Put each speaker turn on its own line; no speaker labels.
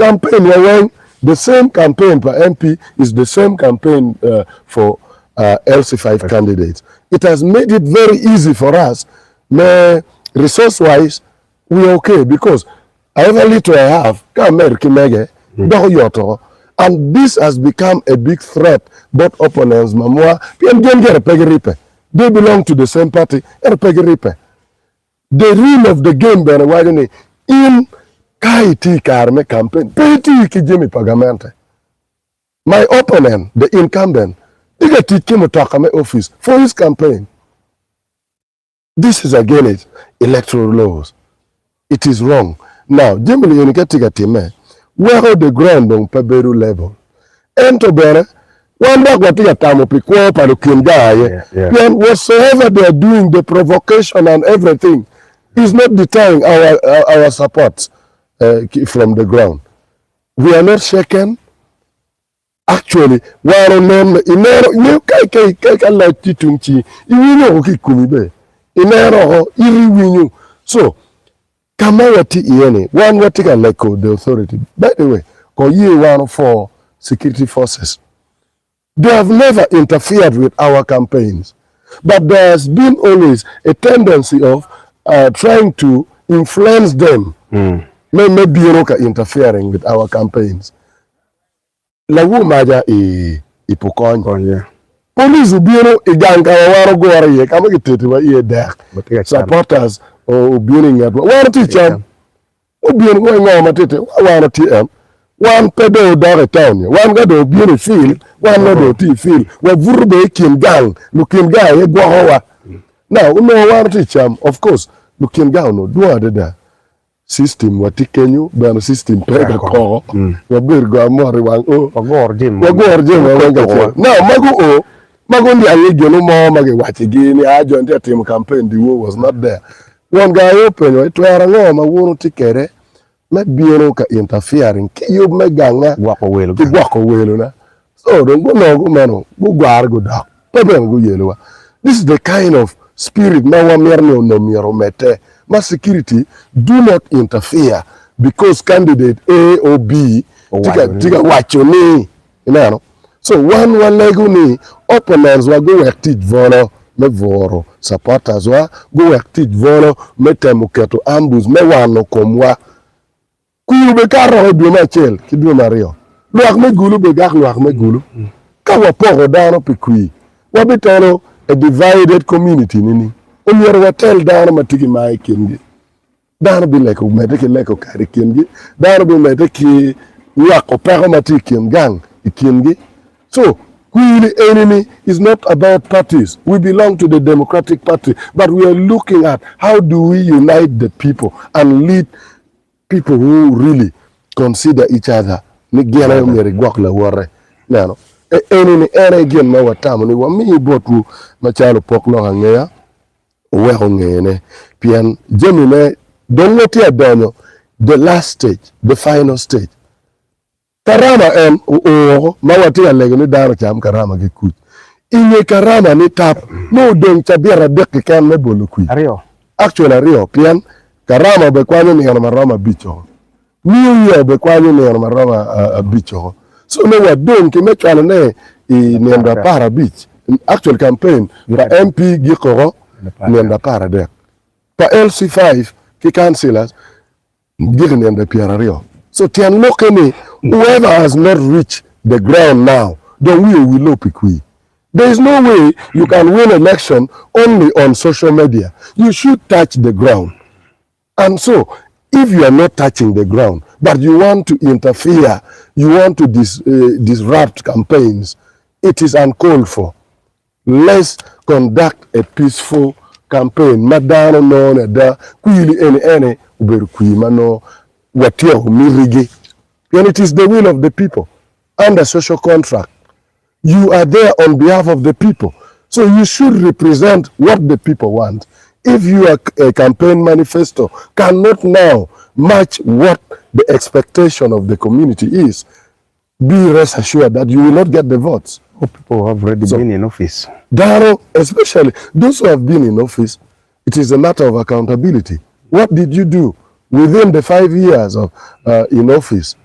campaign wa weng the same campaign pa MP is the same campaign for LC5 candidates. It has made it very easy for us me resource wise we are okay because however little I have ka amedo ki mege doko yot woko and this has become a big threat bot opponents mamwa pien gin gire pe giripe they belong to the same party ento pe giripe. The rule of the game bene waco ni in ka itye i kare me campaign pe iti ki jami pa gamente. My opponent, the incumbent, tye ka tic ki mutoka me office for his campaign. This is against electoral laws. It is wrong. Now, jami ni eni ka tye ka timme, weko the ground dong pe bedo level. Ento bene, wan dok watye ka tamo pi kwo pa lukin gang aye. Pien whatsoever they are doing, the provocation and everything is not deterring our, our support uh, from the ground. We are not shaken. Actually, wan onen ineno ingeyo ka ka ka ka loc tye tung ci iwinyo oko ki i komi be ineno oko iti iwinyo so ka ma watye iye ni wan watye ka lego the authority by the way ko ye wan for security forces they have never interfered with our campaigns but there has been always a tendency of uh, trying to influence them me me bino ka interfering with our campaigns. Lawu maca i i Pukony.
Konye.
Police obino i gang ka ma wan ogure iye ka ma kitetiwa iye dek.
Watye ka cam.
Supporters obino i ngetwa. Wan watye i cam. Obino wa ngo ma tye wa wan watye en. Wan pe dong odok i town ni. Wan ka dong obino i field, wan nongo dong watye i field. Wabuto bene i kin gang. Lukin gang aye gwokowa. Now onongo wan watye i cam. Of course lukin gang onongo dwong adada. System wa tye kenyo bene system pe ka koko wabedo go amot i wang o
Waguro jami
waguro jami wa weng kacel now ma gu o ma guniang i gino mo ma giwaco gi ni a joni tye ka timo campaign the war was not there won gang aye openyo ni twero ango ma wun wutye kwede me bino ka interfering ki yub me ganga
Gwoko welo
ki gwoko welona So dong gunongo kumeno, gugware gudok, pe bene guyelowa. This is the kind of spirit ma wamito ni onongo myero omedde, ma security do not interfere because candidate A or B tye ka waco ni, ineno? So wan walego ni opponents wa guwek tic bwolo me bwuro supporters wa, guwek tic bwolo me temo keto ambush me wano komwa. Kwir obekato woko i dwe me acel ki dwe me aryo. Lwak me gulu obegak lwak me gulu. Ka wapoko dano pi kwir, wabitelo a divided community nining? Omyero watel dano ma tye ki mar i kingi. Dano bileko medde ki leko kare i kingi. Dano bimedde ki nywako peko ma tye i kin gang i kingi. So, kwir eni-ni is not about parties. We belong to the Democratic Party, but we are looking at how do we unite the people and lead people who really consider each other ni gin aye myero igwok lawote. Ineno? Eni-ni en aye gin ma watamo ni wami botwu macalo opok lok angeya wuwek ongene pien jamine dong watye ka donyo the last stage, the final stage. Karama en oo woko ma watye ka lego ni dano ocam karama ki kuc. I nge karama ni tap, nongo odong cabit adek keken me bolo kwir.
Aryo.
Actually aryo pien karama obekwanyo nino ma romo abic oko. New year obekwanyo nino ma romo abic oko. So nongo wadong ki me cwalo ne i nino aparabic. Actually campaign pa MP gik oko nino aparadek. Pa LC5 ki councillors gik i nino pyeraryo. So tyen lokke ni whoever has not reached the ground now dong wiye owille pi kwir. There is no way you can win election only on social media. You should touch the ground. And so if you are not touching the ground but you want to interfere, you want to dis, uh, disrupt campaigns, it is uncalled for. Let's conduct a peaceful campaign ma dano nongo ni ada kwir-ni eni ene obedo kwir ma nongo watyeko mitigi pien it is the will of the people under social contract you are there on behalf of the people so you should represent what the people want if your campaign manifesto cannot now match what the expectation of the community is be rest assured that you will not get the votes.
Or people who have already
So-
been in office.
Dano, especially those who have been in office, it is a matter of accountability. What did you do within the 5 years of uh, in office?